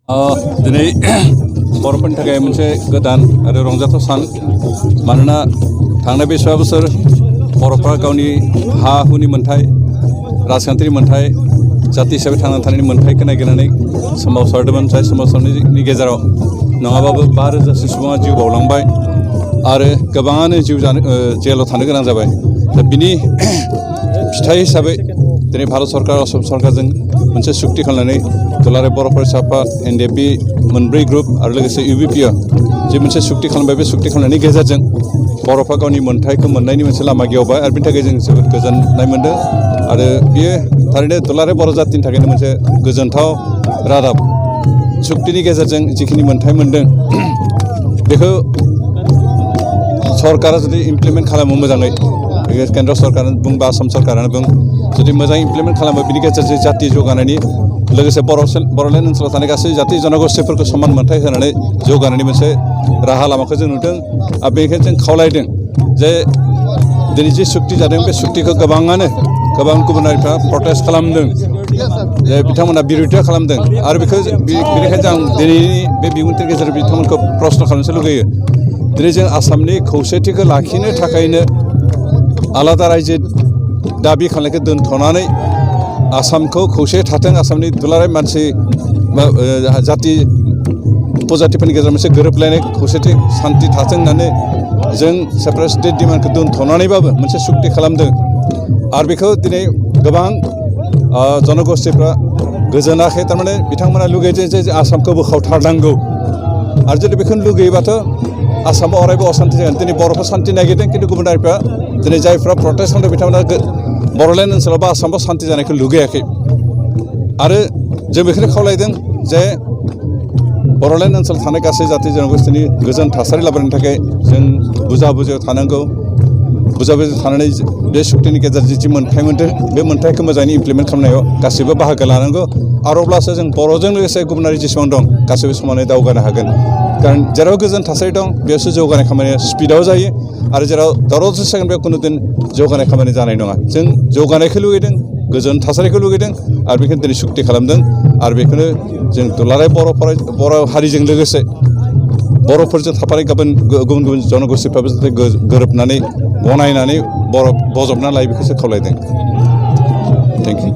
दिनै बर'फोरनि थाखाय मोनसे गोदान आरो रंजाथाव सान मानोना थांनाय 20 बोसोर बर'फ्रा गावनि हा हुनि मोन्थाय राजखान्थिनि मोन्थाय जाति हिसाबै थांना थानायनि मोन्थायखौ नागिरनानै सोमावसारदोंमोन। जाय सोमावसारनायनि गेजेराव नङाबाबो 5,000 सुबुङा जिउ बावलांबाय आरो गोबाङानो जेलाव थानो गोनां जाबाय। दा बिनि फिथाइ हिसाबै दिनै भारत सरकार असम सरकारजों मोनसे सुक्ति खालामनानै दुलाराय बर' फरायसा आफाद NDFB मोनब्रै ग्रुप आरो लोगोसे UBPआ जे मोनसे सुक्ति खालामबाय। बे सुक्ति खालामनायनि गेजेरजों बर'फ्रा गावनि मोन्थायखौ मोननायनि मोनसे लामा गेवबाय आरो बिनि थाखाय जों जोबोद गोजोननाय मोनदों। आरो बियो थारैनो दुलाराय बर' जातिनि थाखायनो मोनसे गोजोनथाव रादाब। सुक्तिनि गेजेरजों जिखिनि मोन्थाय मोनदों बेखौ सरकारा जुदि इमप्लिमेन्ट खालामो मोजाङै, केन्द्र सरकारानो बुं बा आसाम सरकारानो बुं, जुदि मोजाङै इमप्लिमेन्ट खालामो बिनि गेजेरजों जाति जौगानायनि लोगोसे बर'लेण्ड ओनसोलाव थानाय गासै जाति जनगोष्ठीफोरखौ समान मोन्थाय होनानै जौगानायनि मोनसे राहा लामाखौ जों नुदों। आरो बेनिखायनो जों खावलायदों जे दिनै जि सुक्ति जादों बे सुक्तिखौ गोबां गुबुन हारिफ्रा प्रटेस्ट खालामदों, जे बिथांमोना बिरोधिता खालामदों। आरो बेनिखायनो आं दिनैनि बे बिबुंथिनि गेजेरजों बिथांमोनखौ प्रश्न खालामनोसो लुगैयो। दिनै जों आसामनि खौसेथिखौ लाखिनो थाखायनो आलादा रायजो दाबि खालामनायखौ दोनथ'नानै आसामखौ खौसे थाथों, आसामनि दुलाराय मानसि जाति उपजातिफोरनि गेजेराव मोनसे गोरोबलायनाय खौसेथि सान्थि थाथों होननानै जों सेपारेट स्टेट डिमान्डखौ दोनथ'नानैबाबो मोनसे सुक्ति खालामदों। आरो बेखौ दिनै गोबां जनगोष्ठीफ्रा गोजोनाखै। थारमाने बिथांमोना लुगैदों जे आसामखौ बोखावथारनांगौ। आरो जुदि बेखौनो लुगैयोबाथ' आसामाव अरायबो असान्ति जागोन। दिनै बर'फ्रा सान्ति नागिरदों, खिन्थु गुबुन हारिफ्रा दिनै जायफ्रा प्रटेस्ट खालामदों बिथांमोना बर'लेण्ड ओनसोलाव बा आसामाव सान्ति जानायखौ लुगैयाखै। आरो जों बेखौनो खावलायदों जे बर'लेण्ड ओनसोलाव थानाय गासै जाति जनगोष्ठीनि गोजोन थासारि लाबोनो थाखाय जों बुजायाव थानांगौ। बुजायाव थानानै बे सुक्तिनि गेजेरजों जि मोन्थाय मोनदों बे मोन्थायखौ मोजाङै इमप्लिमेन्ट खालामनायाव गासैबो बाहागो लानांगौ। आरो अब्लासो जों बर'जों लोगोसे गुबुनारि जेसेबां दं गासैबो समानै दावगानो हागोन। कारण जेराव गोजोन थासारि दं बेयावसो जौगानाय खामानिया स्पिडआव जायो। आरो जेराव दावराव दावसि जागोन बेयाव खुनु दिन जौगानाय खामानि जानाय नङा। जों जौगानायखौ लुगैदों, गोजोन थासारिखौ लुगैदों आरो बेखौनो दिनै सुक्ति खालामदों। आरो बेखौनो जों दुलाराय बर' हारिजों लोगोसे बर'फोरजों थाफानाय गुबुन जनगोष्ठीफ्राबो जाहाथे गोरोबनानै गनायनानै बजबना लायो बेखौसो खावलायदों। Thank you.